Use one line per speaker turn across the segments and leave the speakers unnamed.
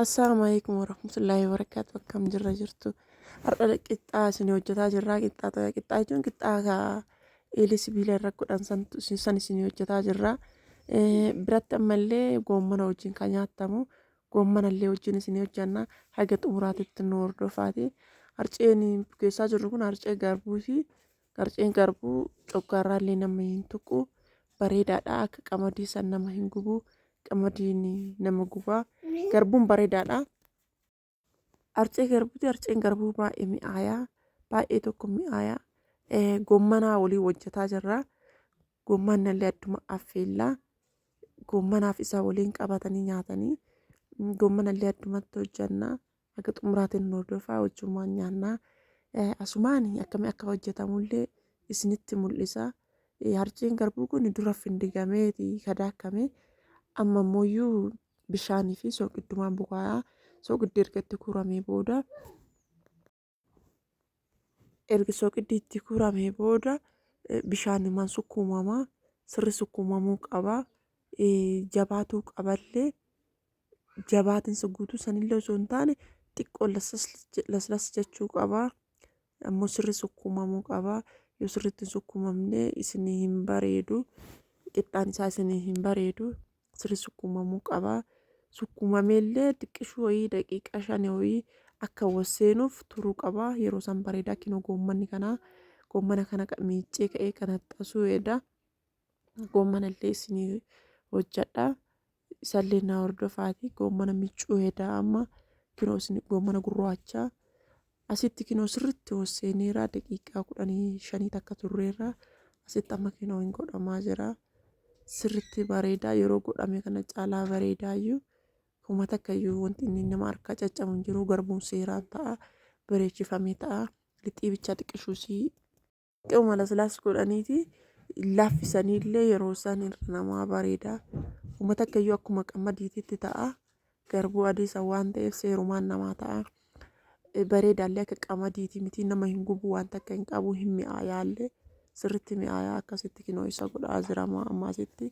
Assalaamu alaikum warahmatullaahi wabarakaatu. Akkam jirra jirtu? Har'a qixxaa isin hojjetaa jirra. Qixxaa qixxaa jechuun qixxaa eelee sibiila irra godhan san isin hojjetaa jirra. Biratti ammallee goommana wajjin kan nyaatamu goommanallee wajjin isin hojjenna. Haga xumuraatitti nu hordofaati. Harceen keessaa jirru kun harcee garbuuti. Harceen garbuu coggaarraallee nama hin tuqu. Bareedaadha. Akka qamadii san nama hin gubu. Qamadiin nama guba. Garbuun bareedaadha. Harcee garbuuti. Harceen garbuu baay'ee mi'aayaa. Baay'ee tokko mi'aayaa. Goommanaa waliin hojjetaa jirra. Goommannallee adduma affeellaa. Goommanaaf isa waliin qabatanii nyaatanii. Goommanallee addumatti hojjenna. Haga xumuraatiin nu hordofaa, wajjumaan nyaannaa. Asumaan akkamii akka hojjetamullee isinitti mul'isa. Harceen garbuu kun dura findigameeti kadaakame. Amma immoo bishaanii fi sooqiddumaan bukaa'a. Sooqiddi erga itti kuuramee booda, erga sooqiddi itti kuuramee booda bishaanumaan sukkuumama. Sirri sukkuumamuu qaba. Jabaatuu qaballee, jabaatinsa guutuu sanillee osoo hin taane xiqqoo laslas jechuu qaba. Ammoo sirri sukkuumamuu qaba. Yoo sirriitti hin sukkuumamne isinii hin bareedu. Qixxaan isaa isinii hin bareedu. Sirri sukkuumamuu qaba. Sukkuumameellee xiqqishuu wayii daqiiqaa 5 wayii akka wasseenuuf turuu qaba. Yeroo san bareedaa. Kinoo goommanni kanaa goommana kana miiccee ka'ee kanatti asuu heeda. Goommanallee isinii hojjedha. Isallee na hordofaati. Goommana miccuu hedaa amma kinoo isin goommana gurraacha. Asitti kinoo sirriitti hosseeneera, daqiiqaa 15 takka turreerra. Asitti amma kinoo hin godhamaa jira. Sirriitti bareedaa, yeroo godhame kana caalaa bareedaayyuu. Kuma takka iyyuu wanti inni nama harkaa caccabu hin jiru. Garbuun seeraan ta'a. Bareechifamee ta'a. Lixii bichaa xiqqishuusii. Xiqqeema laslaas godhaniiti laaffisaniillee yeroo isaan irra namaa bareeda. Kuma takka iyyuu akkuma qamadiititti ta'a. Garbuu adii san waan ta'eef seerumaan namaa ta'a. Bareedaallee, akka qamadiiti miti, nama hin gubu, waan takka hin qabu, hin mi'aayaallee, sirritti mi'aayaa. Akkasitti kinoo isa godhaa jira amma asitti.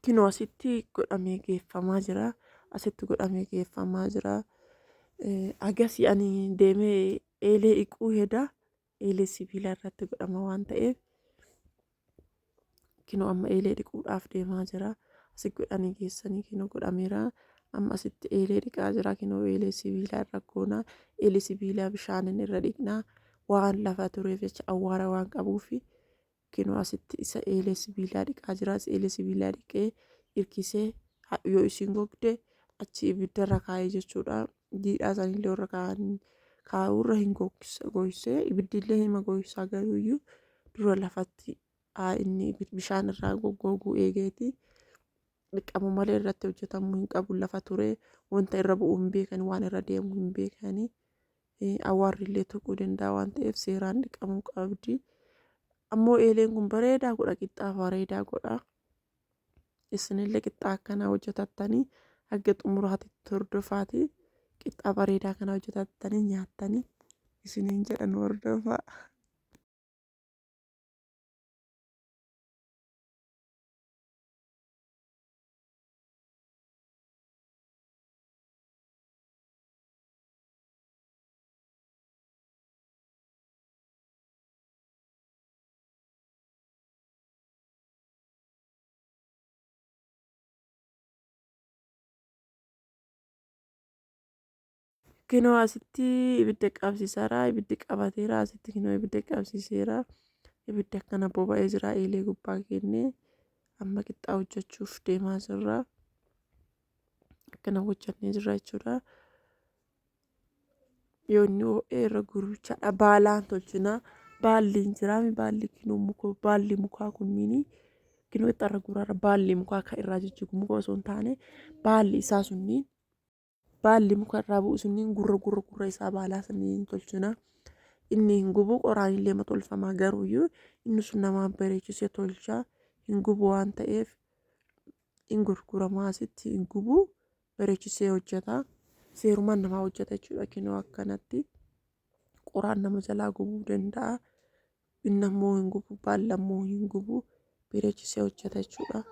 Kinoo asitti godhamee geeffamaa jira. Asitti godhamee geeffamaa jira. Agasii ani deemee eelee dhiquu heda. Eelee sibiila irratti godhama waan ta'eef. Kinoo amma eelee dhiquudhaaf deemaa jira. Asi godhanii geessanii kinoo godhameera. Amma asitti eelee dhiqaa jira. Kinoo eelee sibiilaa irra goona. Eelee sibiilaa bishaaniin irra dhiqnaa. Waan lafa tureef jecha awwaara waan qabuufi. Kinoo asitti isa eelee sibiilaa dhiqaa jira. Eelee sibiilaa dhiqee hirkisee yoo isin gogde achi ibiddarra kaa'ee jechuudha. Jiidhaa isaaniillee irra kaa'uurra hin gogsee, ibiddillee hima gogsaa, garuuyyuu dura lafatti inni bishaan irraa goggoguu eegeeti. Dhiqamu malee irratti hojjetamuu hin qabu, lafa ture wanta irra bu'uu hin beekani, waan irra deemu hin beekani. Awwaarri illee tuquu danda'a waan ta'eef seeraan dhiqamuu qabdi. Ammoo eeleen kun bareedaa godha, qixxaa bareedaa godha. Isinillee qixxaa akkanaa hojjetattanii haga xumuraatitti hordofaati. Qixxaa bareedaa kana hojjetattanii nyaattanii isiniin jedhan, hordofaa. Kinoo asitti ibidda qabsiisaara. Ibiddi qabateera. Asitti kinoo ibidda qabsiiseera. Ibiddi akkana boba'ee jira. Eelee gubbaa kennee amma qixxaa hojjechuuf deemaa jirra. Akkana hojjannee jirra jechuudha. Yoo inni ho'ee irra guruchaadha. Baalaan tolchina. Baalli hin jiraami. Baalli kinoo muka baalli mukaa kunniini kinoo itti irra guraara. Baalli mukaa kan irraa jijjigu muka osoo hin taane baalli isaa sunniin baalli muka irraa bu'u sunniin gurra gurra gurra isaa baalaa sanniin tolchina. Inni hin gubu, qoraan illee ma tolfama, garuuyyuu inni sun namaa bareechisee tolcha. Hin gubu waan ta'eef hin gurguramaa, asitti hin gubu, bareechisee hojjeta. Seerumaan namaa hojjeta jechuudha. Kinoo akkanatti qoraan nama jalaa gubuu danda'a. Inni ammoo hin gubu, baalla ammoo hin gubu, bareechisee hojjeta jechuudha.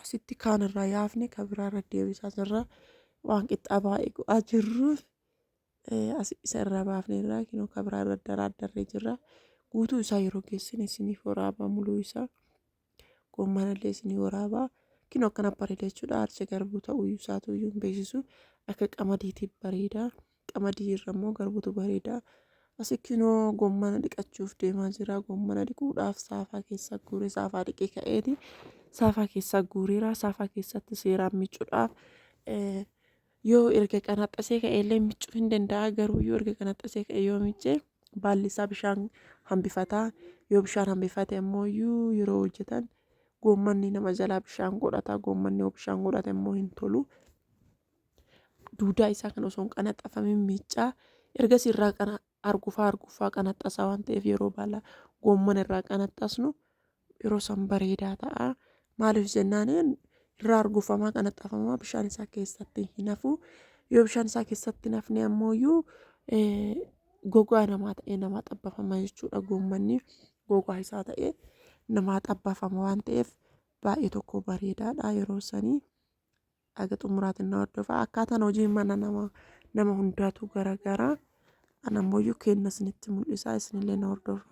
Asitti kaan irraa yaafne kan biraa irra deebisaa jirra. Waan qixxaa baay'ee go'aa jirruuf as isa irraa baafne irraa kinoo kan biraa irra daraaddarree jirra. Guutuu isaa yeroo geessine isiniif waraabaa, muluu isaa goommanallee isinii waraabaa. Kinoo akkana bareeda jechuudha. Arce garbuu ta'uu isaatu iyyuu hin beeksisu. Akka qamadiitiif bareeda. Qamadii irra immoo garbuutu bareeda. Asi kinoo goommana dhiqachuuf deemaa jira. Goommana dhiquudhaaf saafaa keessa guuree, saafaa dhiqee ka'eeti. Saafaa keessa guureera. Saafaa keessatti seeraan miicuudhaaf yoo erga qanaxxasee ka'e illee miicuu hin danda'a. Garuu yoo erga qanaxxasee ka'e yoo miicce baalli isaa bishaan hambifata. Yoo bishaan hambifate ammoo yeroo hojjetan goommanni nama jalaa bishaan godhata. Goommanni yoo bishaan godhate immoo hin tolu. Duudaa isaa kan osoo hin qanaxxafamin miiccaa. Ergasii irraa qana argufaa argufaa qanaxxasaa waan ta'eef yeroo baala goommana irraa qanaxxasnu yeroo san bareedaa ta'a. Maaliif jennaan irraa argufamaa qanaxxafamaa bishaan isaa keessatti hin hafu. Yoo bishaan isaa keessatti hin hafne ammoo gogaa namaa ta'ee namaa xabbafama jechuudha. Goommanni gogaa isaa ta'ee namaa xabbafama waan ta'eef baay'ee tokko bareedaadha yeroo sanii. Haga xumuraatiin na hordofaa. Akkaataan hojii mana nama hundaatu garagara. Ana ammoo kenna isinitti mul'isa, isinillee na hordofa.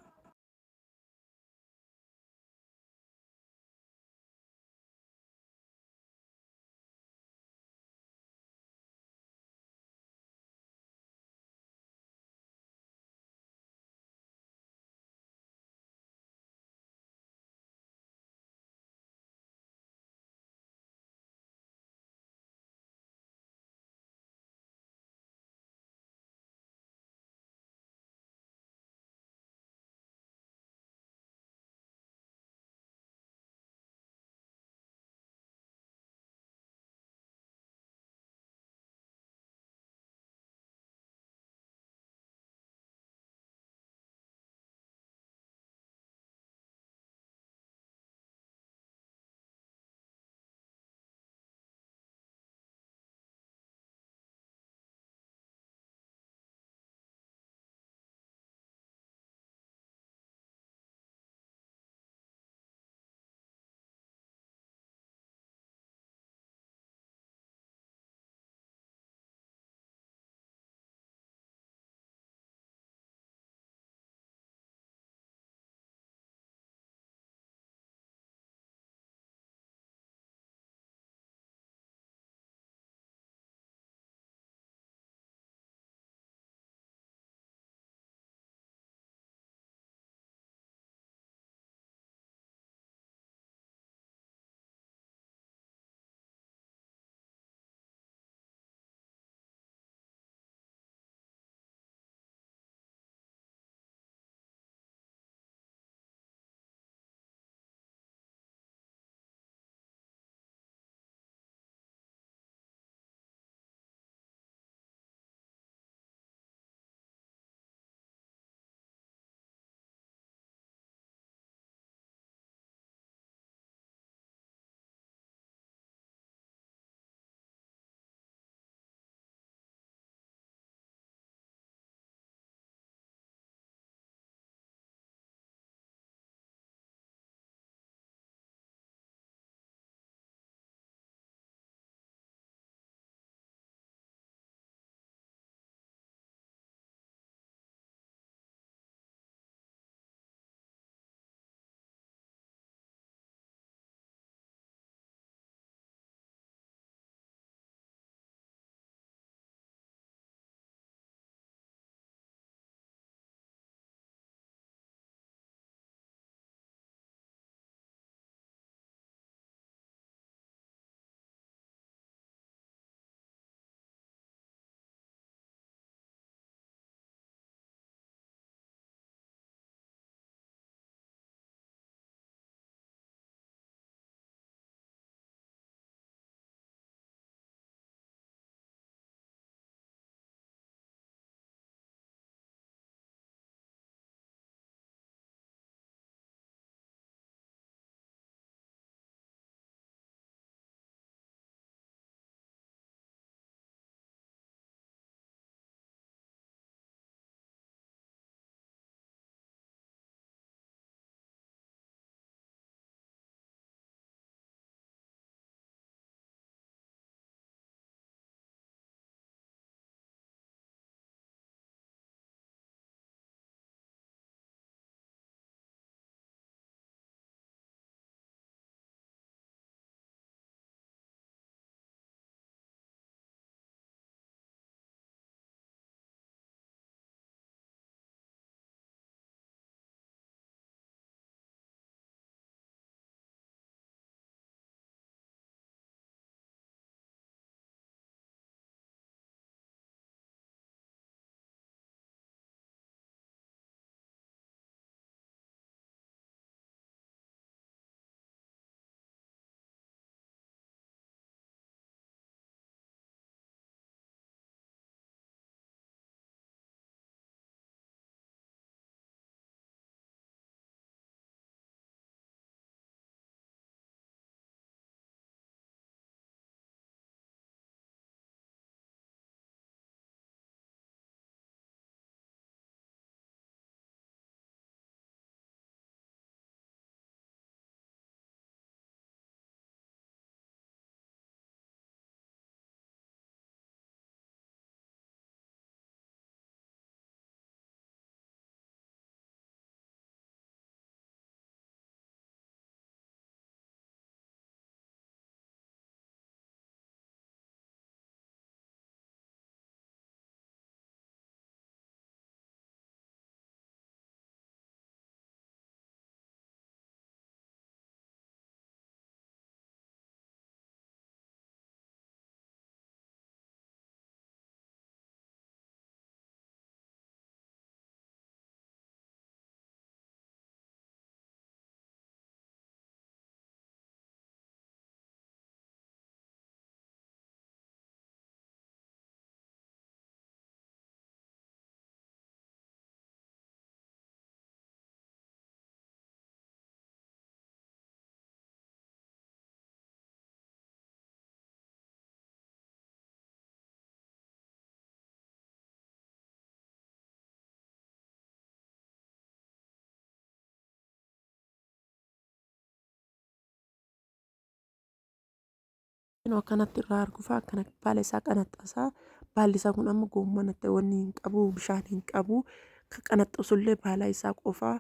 Akkanatti irraa argufaa akkana baala isaa qanaxxasaa. Baalli isaa kun amma goommanatti wanni hin qabu, bishaan hin qabu. Ka qanaxxasullee baala isaa qofaa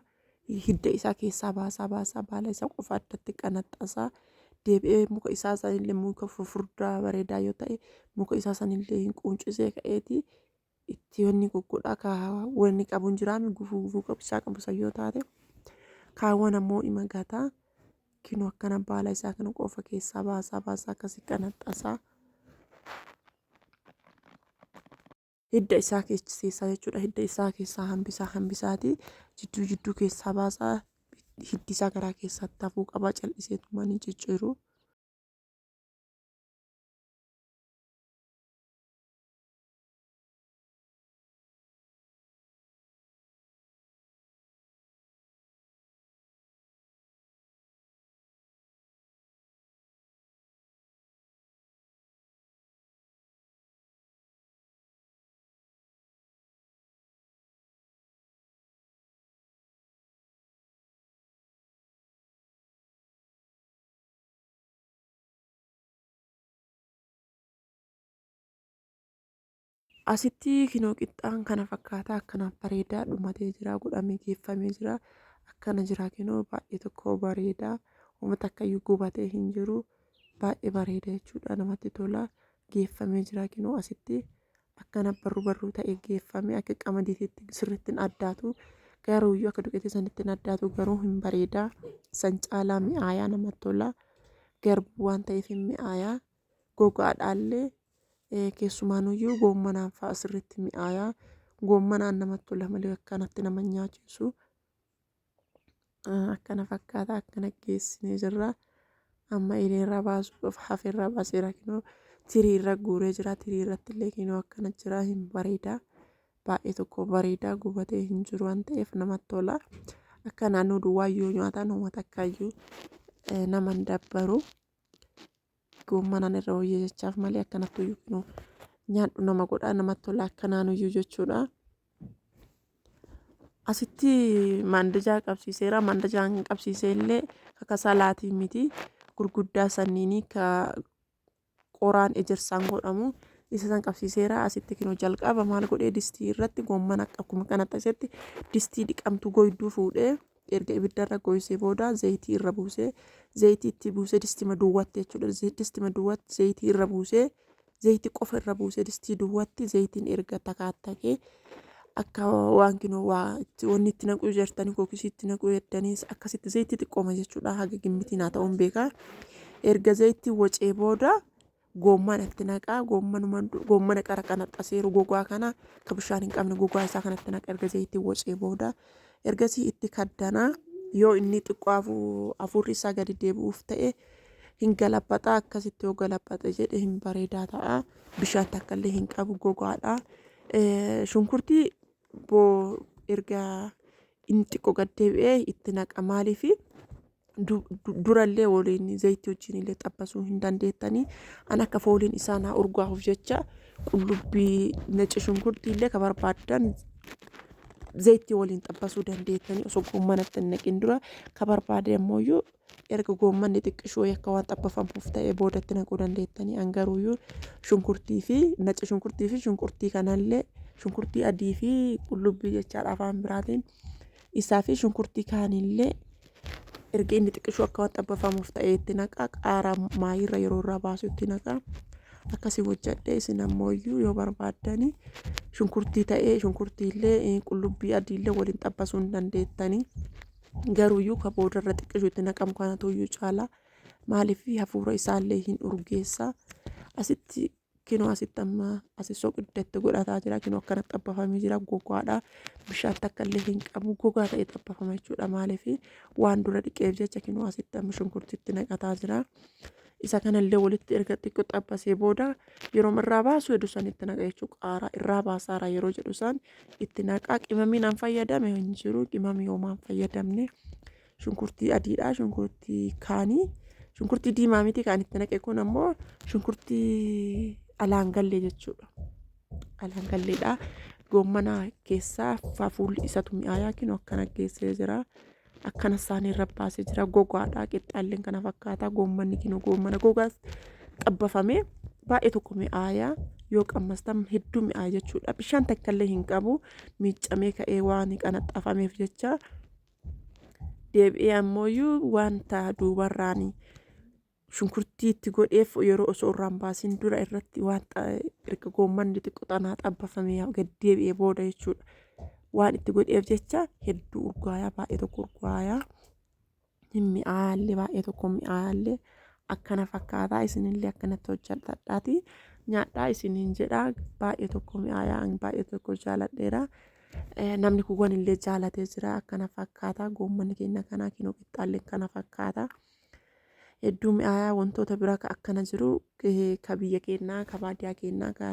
hidda isaa keessaa baasaa baasaa baala isaa qofa addatti qanaxxasaa. Deebi'ee muka isaa sanillee muka fufurdaa bareedaa yoo ta'e muka isaa sanillee hin quuncisee ka'eeti itti wanni goggodhaa ka wanni qabu hin jiraami gufuu gufuu qabu isaa qabu san yoo taate kaawwan ammoo ima gataa. Kinoo akkana baala isaa kana qofa keessaa baasaa baasaa akkasii qanaxxasaa. Hidda isaa keessaa jechuudha. Hidda isaa keessaa hambisaa hambisaati. Jidduu jidduu keessaa baasaa. Hiddi isaa garaa keessatti hafuu qaba. Cal'iseetumaan hin cicciru. Asitti kinoo qixxaan kana fakkaata akkanaaf bareedaa dhumatee jira godhamee geeffamee jira akkana jira kinoo baay'ee tokko bareedaa uummata akkayyuu gubatee hin jiru baay'ee bareeda jechuudha namatti tola geeffamee jira kinoo asitti akkana barruu barruu ta'ee geeffamee akka qamadiitti sirriitti hin addaatu garuuyyuu akka duqeetii sanitti hin addaatu garuu hin bareedaa san caalaa mi'aayaa namatti tola garbuu waan ta'eef hin mi'aayaa gogaadhaallee keessumaanuyyuu goommanaan fa'a sirriitti mi'aayaa. Goommanaan namatti tola malee akkanatti nama hin nyaachisu. Akkana fakkaata akkana geessinee jirra. Amma ileerraa baasuu qofa hafeerraa baaseera kinoo tiriirra guuree jira. Tiriirratti illee kinoo akkana jira hin bareeda. Baay'ee tokko bareeda gubatee hin jiru waan ta'eef namatti tola. Akka naannoo duwwaa yoo nyaatan uummata akkaayyuu nama hin dabbaru. Goommanaan irra wayya jechaaf malee akkanatti iyyuu kinoo nyaadhu nama godha namatti tola akkanaan iyyuu jechuudha. Asitti maandajaa qabsiiseera. Maandajaan qabsiisee illee akka salaatii miti gurguddaa sanniini ka qoraan ejersaan godhamu isa san qabsiiseera. Asitti kinoo jalqaba maal godhee distii irratti goommana akkuma kanatti asitti distii dhiqamtu goyduu fuudhee erga ibiddarra goysee booda zayitii irra buusee zayitii itti buusee distima duwwaatti jechuudha. Distima duwwaatti zayitii irra buusee zayitii qofa irra buusee distii duwwaatti zayitiin erga takaattakee akka waan kinoo waa itti wanni itti naquu jirtanii kookisii itti naquu jettanii akkasitti zayitii xiqqooma jechuudha. Haga gimmitiin haa ta'uun beekaa. Erga zayitii wacee booda goommaan itti naqaa goommanuma goommana qara qanaxxaseeru gogaa kana ka bishaan hin qabne gogaa isaa kanatti naqa erga zayitii wacee booda ergasii itti kaddanaa yoo inni xiqqoo hafuurri isaa gadi deebi'uuf ta'e hin galabbaxa akkasitti yoo galabbaxe jedhe hin bareedaa ta'a bishaan takka illee hin qabu gogaadha. Shunkurtii boo erga inni xiqqoo gad deebi'ee itti naqa maaliifi durallee waliin zayitii wajjin illee xabbasuu hin dandeettanii an akka fooliin isaa naa urgaahuuf jecha qullubbii naci shunkurtii illee ka barbaaddan zayitii waliin xabbasuu dandeettanii osoo goommanatti hin naqin dura ka barbaade ammoo erga goommanni xiqqishuu akka waan xabbafamuuf ta'e boodatti naquu dandeettanii an garuuyyuu shunkurtii fi naci shunkurtii fi shunkurtii kanallee shunkurtii adii fi qullubbii jechaadha afaan biraatiin isaa fi shunkurtii kaanillee erga inni xiqqishuu akka waan xabbafamuuf ta'e itti naqa qaaraa maayiirra yeroo irraa baasu itti naqa akkasii hojjedhe isin ammoo yoo barbaaddani shunkurtii ta'ee shunkurtii illee qullubbii adii illee waliin xabbasuu hin dandeettanii garuuyyuu ka boodarra xiqqishuu itti naqamu kanatu iyyuu caala maaliif hafuura isaallee hin urgeessa asitti Kinoo asitti amma asi soqiddatti godhataa jira. Kinoo akkana xabbafamee jira. Gogaadha. Bishaan takka illee hin qabu. Gogaa ta'ee xabbafama jechuudha. Maaliif waan dura dhiqeef jecha kinoo asitti amma shunkurtitti naqataa jira. Isa kanallee walitti erga xiqqoo xabbasee booda yeroo irraa baasu jedhu san itti naqa jechuudha. Qaaraa irraa baasaara yeroo jedhu san itti naqa. Qimamiin an fayyadame hin jiru. Qimamii homaa hin fayyadamne. Shunkurtii adiidha. Shunkurtii kaanii. Shunkurtii diimaa miti kan itti naqe kun ammoo shunkurtii alaan gallee jechuudha. Alaan galleedha. Goommana keessaa fuulli isatu mi'aayaa kinu akkana geessee jira. Akkana isaanii irra baasee jira. Gogaadha. Qixxaalleen kana fakkaata. Goommanni kinu goommana gogaas xabbafame baay'ee tokko mi'aaya. Yoo qammastan hedduu mi'aaya jechuudha. Bishaan takkallee hin qabu, miiccamee ka'ee waan qanaxxafameef jecha. Deebi'ee ammooyyuu wanta duubarraan shunkurtii itti godheef yeroo osoo irraan baasin dura irratti waan erga goommanni xiqqoo xanaa xabbafamee gad deebi'ee booda jechuudha. Waan itti godheef jecha hedduu urgaayaa, baay'ee tokko urgaayaa. Hin mi'aayaallee, baay'ee tokko mi'aayaallee. Akkana fakkaataa, isinillee akkanatti hojjetadhaati nyaadhaa isiniin jedha. Baay'ee tokko mi'aayaa, baay'ee tokko jaaladheera. Namni kuuwwan illee jaalatee jira. Akkana fakkaataa goommanni keenya kanaa kinoo, qixxaalleen kana fakkaata. Hedduu mi'aayaa. Wantoota biraa ka akkana jiru, ka biyya keenyaa, ka baadiyyaa keenyaa, ka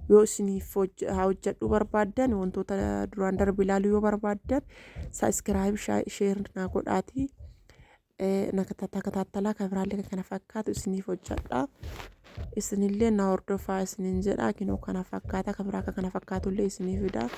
yoo isiniif hojjedhuu barbaaddan, wantoota duraan darbe ilaaluu yoo barbaaddan, subscribe, share naa godhaati. Na takataattalaa, kan biraallee kan kana fakkaatu isiniif hojjedha. Isinillee na hordofaa isiniin jedha. Kinoo kana fakkaata, kan biraa akka kana fakkaatullee isinii fida.